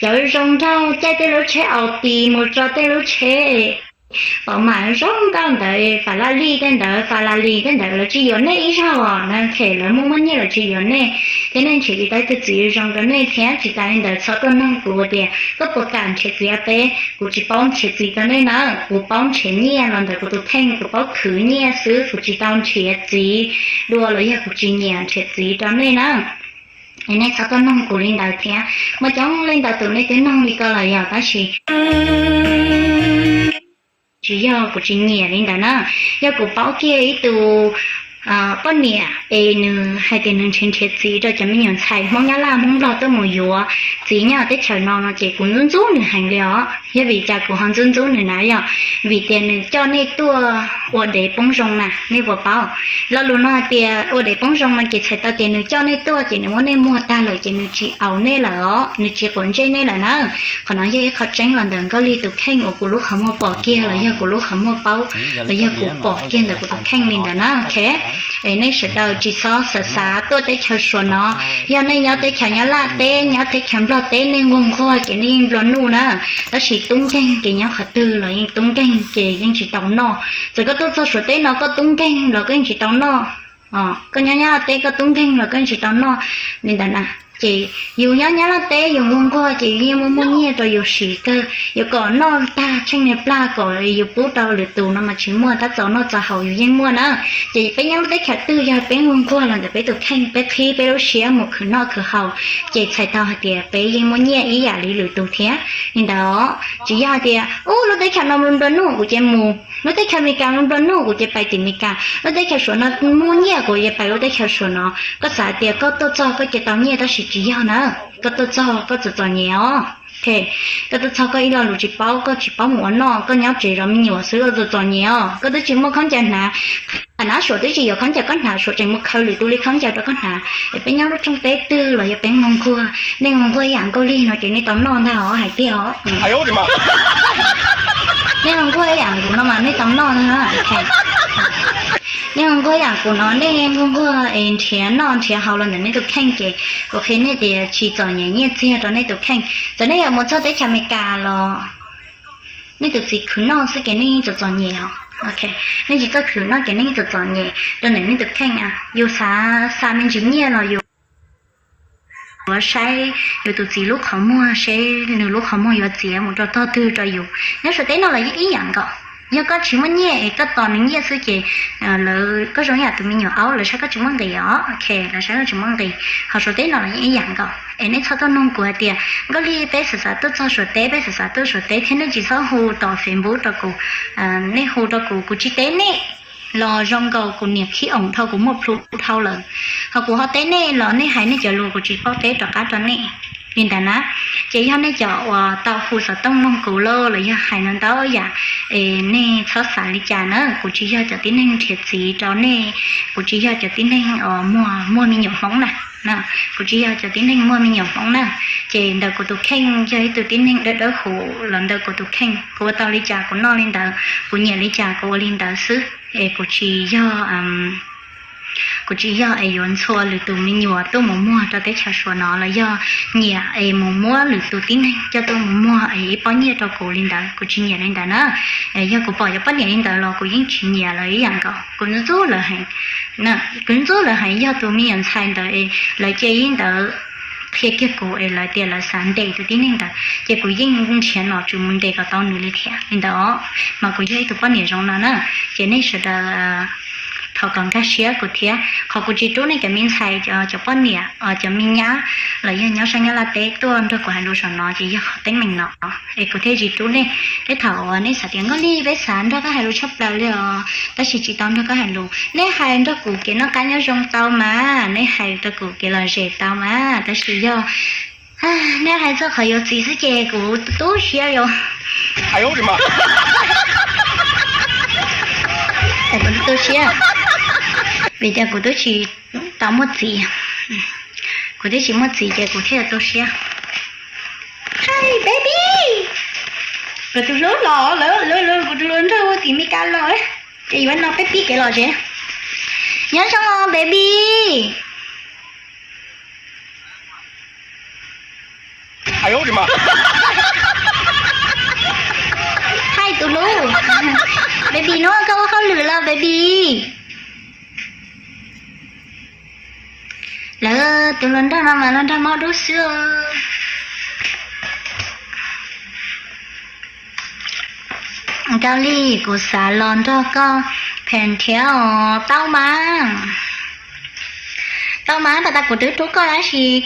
Cov zoo nraug caij tej lub tsheb Audi mus tso tej lub tsheb pom mam zoo nkauj ntawd, Ferrari tej ntawd, Ferrari tej ntawd, lawv tsis yuav nej ib zaug na, them lawv muaj muaj nyiaj lawv tsis yuav nej, thiab nej nrhiav tsis tau ib tug txiv zoo rau nej thiab. Tsis tas li ntawd txhob tuaj nug kuv tias koj puas kam nrhiav txiv peb, kuv tsis paub nrhiav txiv rau nej na, kuv paub nrhiav nyiaj los ntawm kuv tus kheej, kuv paub khwv nyiaj xwb, kuv tsis tau nrhiav txiv dua los yog kuv tsis nyiam nrhiav txiv rau nej na. Es nej txhob tuaj nug kuv li ntawd thiab, muaj coob leej ntau tus nej twb nug li ko lawm yog, tab sis tsis yog kuv tsis nyiam li ntawd na. Yog kuv paub kiag ib tug poj niam es nws hais tias nws nrhiav nrhiav txiv rau cov me nyuam ntxhais Hmoob Nyab Laj Hmoob Nplog tuaj mus yuav txiv nyob teb chaws no no ces kuv ntxub ntxub nws heev li os. Yog vim cas kuv ho ntxub ntxub nws na yog vim tias nws coj nej tuaj ua dev poob zoo na, nej puas paub? Lo lus no hais tias ua dev poob zoo no ces txhais tau tias nws coj nej tuaj ces nws muab nej muag tag lawm ces nws tsis aus nej lawm os, nws tsis quav ntsej nej lawm na. Qhov no yog ib qho tseeb los ntawm Nkauj Lig tus kheej uas kuv lub qhov muag pom kiag los yog kuv lub qhov muag paub los yog kuv pom kiag ntawm kuv tus kheej li ntawd na. Ok, es nej sawv daws tsis txhob xav xav tuaj teb chaws Suav no. Yog nej nyob teb chaws Nyab Laj teb, nyob teb chaws Nplog teb, nej nquag nquag ces nej yeej nplua nuj na. Tab sis tub nkeeg ces nyob qhov twg los yeej tub nkeeg ces yeej tsis tau noj. Txawm koj tuaj txog Suav teb no koj tub nkeeg los koj yeej tsis tau noj. Koj nyob Nyab Laj teb koj tub nkeeg los koj yeej tsis tau noj li ntawd na. Ces yus nyob Nyab Laj teb yus nquag nquag ces yus yeej muaj muaj nyiaj rau yus siv kawg. Yus kom noj tag tsheej niag plag kom yus pub rau lwm tus no mas tsis muaj, tab txaus noj txaus haus yus yeej muaj na. Ces peb nyob lub teb chaws twg yog peb nquag nquag los ntawm peb tus kheej, peb qhib peb lub siab mus khwv noj khwv haus, ces txhais tau hais tias peb yeej muaj nyiaj ib yam li lwm tus thiab. Li ntawd tsis yog hais tias ub lub teb chaws no nplua nuj kuv ces mus, lub teb chaws Amelikas nplua nuj kuv ces pais tim Amelikas, lub teb chaws Suav no muaj nyiaj kuv ces pais lub teb chaws Suav no. Koj xav tias koj tuaj txog koj ces tau nyiaj tab sis tsis yog na. Koj tuaj txog koj txom txom nyem os. Koj tuaj txog koj ib lo lus tsis paub, koj tsis paub mus ua noj, koj nyob tsev zov me nyuam xwb, koj txom txom nyem os. Koj twb tsis muaj khaub ncaws hnav, hnav Suav twb tsis yuav khaub ncaws koj hnav, Suav tseem mus khaws lwm tus li khaub ncaws rau koj hnav. Es peb nyob lub rooj teb twg los yog peb nquag nquag, nej nquag nquag ib yam Nkauj Lig no ces nej tau noj ntag os, hais tiag os. Nej nquag nquag ib yam kuv no mas nej tau noj ntag. Nej nquag nquag ib yam kuv no, nej nquag nquag es nrhiav noj nrhiav haus los ntawm nej tus kheej ces kuv qhia nej tias tsis txom nyem nyiaj txiag rau nej tus kheej. Txawm nej yuav mus txog teb chaws Amelikas los nej tus txiv khwv noj xwb ces nej yeej txom txom nyem os. Nej tsis txawj khwv noj ces nej yeej txom txom nyem rau ntawm nej tus kheej. Yus xav xa me ntsis nyiaj los yus yuav saib yus tus txiv lub qhov muag, saib nws lub qhov muag yuav txiav mus rau tog twg rau yus. Nyob Suav teb no los yeej ib yam nkaus. Yog koj tsis muaj nyiaj es koj tos nws nyiaj xwb ces lawv, koj zoo ib yam tus me nyuam aub, lawv saib koj tsis muaj nqis os. Ok, lawv saib koj tsis muaj nqis. Ho Suav teb no los yeej ib yam nkaus. Es nej txhob tuaj nug kuv hais tias Nkauj Lig peb xav xav tuaj txog Suav teb, peb xav xav tuaj Suav teb thiab, nej tsis txhob hu tom Facebook rau kuv. Nej hu rau kuv, kuv tsis teb nej los zoo nkaus kuv niam khib oom dhau, kuv muaj plhu dhau lawm. Ho kuv ho teb nej los nej hais nej cov lus kuv tsis paub teb rov qab rau nej li ntawd na. Ces yog nej cov uas tau hu xov tooj nug kuv lauj los yog hais no ntau yam, es nej txhob xav li cas na, kuv tsis yog cov tib neeg nrhiav txiv rau nej, kuv tsis yog cov tib neeg uas muag, muag me nyuam Hmoob na. Kuv tsis yog cov tib neeg muag me nyuam Hmoob na. Ces ntawm kuv tus kheej yog ib tug tib neeg dawb dawb huv los ntawm kuv tus kheej, kuv ua tau li cas kuv noj li ntawd, kuv nyiam li cas kuv ua li ntawd xwb. Es kuv tsis yog kuv tsis yog es yuav ntxhua lwm tus me nyuam tuaj mus muag rau teb chaws Suav no los yog nyiam es mus muab lwm tus tib neeg coj tuaj mus muag es ib pob nyiaj rau kuv li ntawd, kuv tsis nyiam li ntawd na. Yog kuv pom cov poj niam li ntawd los kuv yeej tsis nyiam lawv ib yam nkaus. Kuv ntxub lawv heev, kuv ntxub lawv heev. Yog tus me nyuam ntxhais ntawd es lawv cia li ntawd qhia kiag kuv es lawv tias lawv xav ntes tus tib neeg ntawd ces kuv yeej nrhiav nom tswv mus ntes kom tau nws li thiab li ntawd os. Mas kuv yog ib tug poj niam zoo no na, ces nej sawv daws thov kom nkag siab kuv thiab. Qhov kuv tsis rub nej cov me ntxhais, cov poj niam, cov me nyab los yog nyob sab Nyab Laj teb tuaj nrog kuv hais lus saum no ces yog qhov teeb meem no. Es kuv thiaj tsis rub nej. Tej thaum uas nej xav tias Nkauj Lig peb xav nrog koj hais lus tshaj plaws li os, tab sis tsis tau nrog koj hais lus. Nej hais nrog kuv kev noj qab nyob zoo tau mas, nej hais rau kuv kev lom zem tau mas, tab sis yog nej hais txog qhov yuav txiv xwb ces kuv tu siab li. Kuv tu siab, vim tias kuv twb tsis tau muaj txiv, kuv twb tsis muaj txiv ces kuv thiaj tu siab. Hi baby, kuv tus hlub los lawm, kuv tus hlub nrog ua tim Meskas los, ces yuav no peb pib kev lom zem. Nyob zoo baby. Hais tus hlub, baby nuav koj ua hauj lwm los baby? Lawv tus hluas nraug no mas los nrog mob dub xwb. Kali, kuv xav los nrog koj pheem thiab os. Tau mas, tau mas, tas tas kuv twb rub koj tab sis